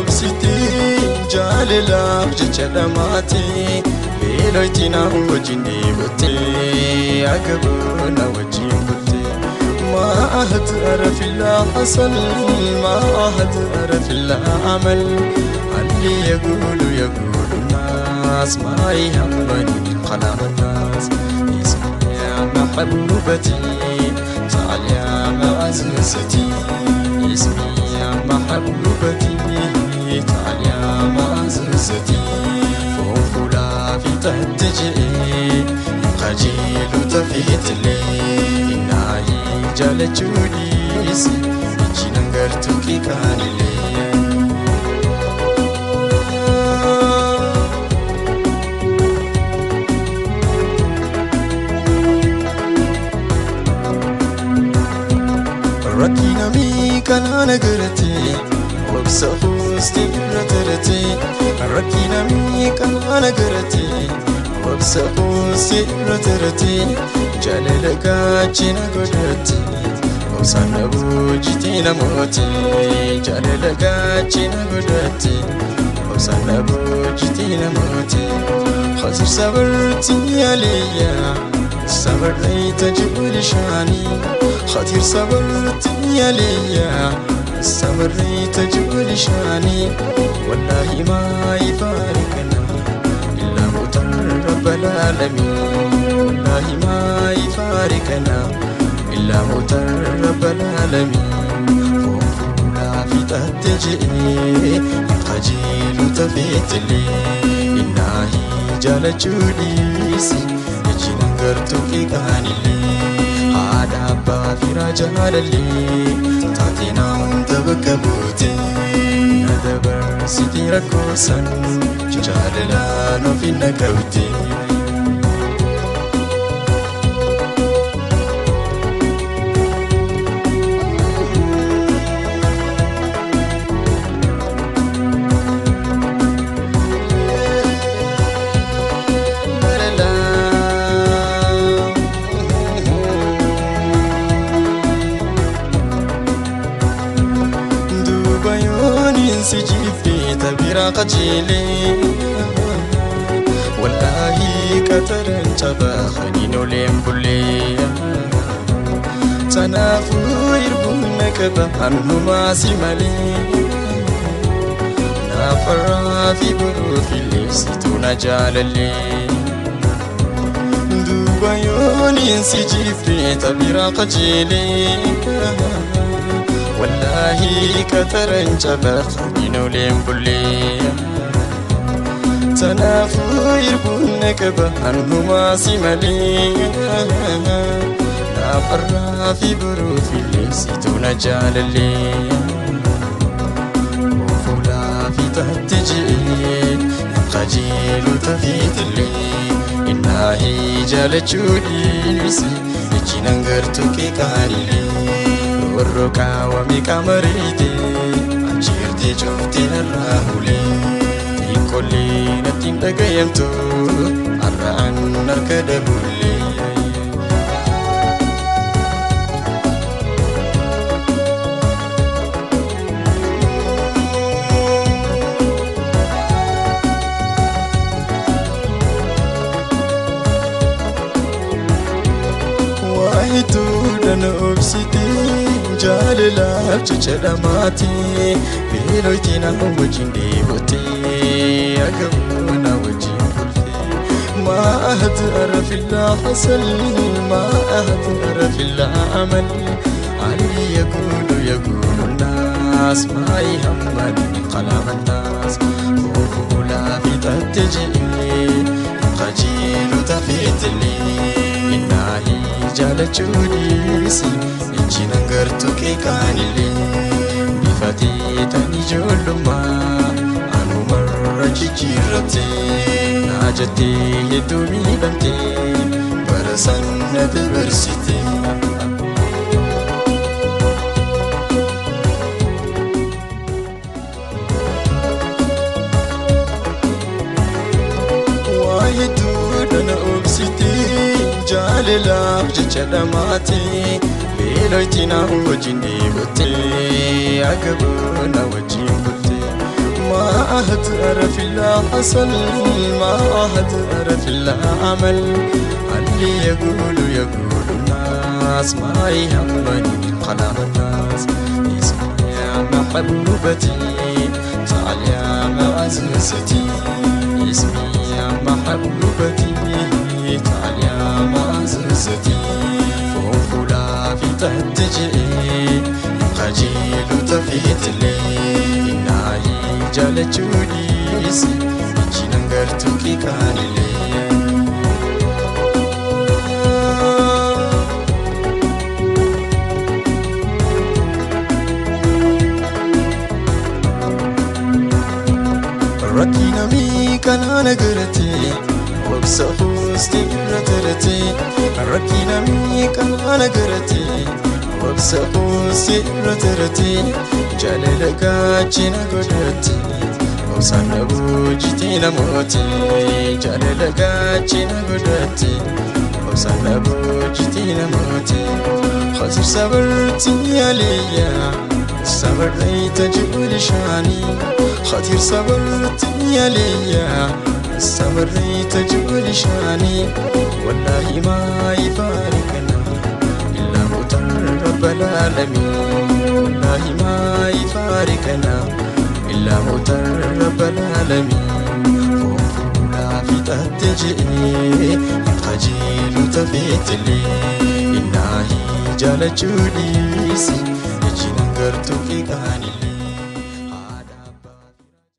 obsiti jaalalaaf jecha dhamaati beeloyti na wajjin dheebotte agaboo na wajjin bulte ما أهدر في الحسن ما أهدر في العمل اللي يقول يقول الناس ما يهمني كلام الناس اسمع يا محبوبتي تعال يا معززتي اسمي يا محبوبتي تعال يا معززتي فوفلا في تهتجئ قجيل تفيت لي إناهي جالتشوديس إجينانغرتوكي كانلي Rakkina miikanaan agartee obsa fuustee irra taratee rakkina miikanaan agartee obsa fuustee irra taratee jaalala gaachina godhattee obsaan na boojitee namootee jaalala gaachina godhattee obsaan na boojitee namootee khasir sabartii aliyyaa صبرت جبل شاني خاطر صبرت يا ليا صبرت جبل شاني والله ما يفارقنا إلا موت رب العالمين والله ما يفارقنا إلا موت رب العالمين فوفولا في تهتجئ قجيل تفيت لي إناهي جالتشوديسي Gartuufi kaanillee haadha abbaa fi jaalallee taatee na hunda bakka buute na dabarsitee rakkoosan jaalalaan ofi na qabde. Si jibbe tabira qajeelee wallaahi qataran cabaa khaniin oleen bullee tanaafuu irbuun na qaba annumaa si malee naafarraa fi boruuf illee situu na jaalallee duuba yooniin si jibbe tabira qajeelee والله كترن جبا خلينا بولي تنافو يربونك بأنه ما سمالي نافرا في بروف اللي سيتونا جاللي وفولا في تهتجي قجيل تفيت اللي إناهي جالتشوديسي إجينانغرتوكي كاريلي warroqa wami qamariite achiirtee cuftee narraa hulee xiqqollee natti hin dhagayamtu har'aan harka dabullee. Waayituudhaan obsitee jaalalaaf jecha dhamaatee beeloyti na wajjin dheebotee agaboo na wajjin bultee ما أهدر في الحسن ما أهدر في العمل علي يقول يقول الناس ما يهمني كلام الناس فوفولا في تتجئ قجيل تفيت لي إناهي جالتشوديسي Injinangartuuki kaanillee bifa teetanii ijoollummaa anumarra jijjiirrattee naa jettee hedduu miidhamtee bara san na dabarsitee. Waa hedduudha na obsitee jaalalaaf jecha dhamaatee. Beeloyti na wajjin dheebottee agaboo na wajjin bultee ما هتعرف إلا حصل ما هتعرف إلا عمل اللي يقولوا يقولوا الناس ما يهمني كلام الناس اسمع يا محبوبتي تعال يا معزتي اسمي يا محبوبتي تعال يا معزتي فوفلا في تهتجئ خجيل تفيت لي إناهي جالتشوليسي إجنانغرتوكي كانلي Rakkina miikanaan agartee obsa fuustee irra taratee rakkina miikanaan agartee obsa fuustee irra taratee jaalala gaachina godhattee obsaan na boojitee namootee jaalala gaachina godhattee obsaan na boojitee namootee khasir sabartii aliyyaa صبرت جبل شاني خاطر صبرت يا ليا صبرت جبل شاني والله ما يفارقنا إلا موت رب العالمين والله ما يفارقنا إلا موت رب العالمين فوفولا في تهتجئ خجيل تفيت لي إناهي جالتشوليسي Gartuu fi qaanii.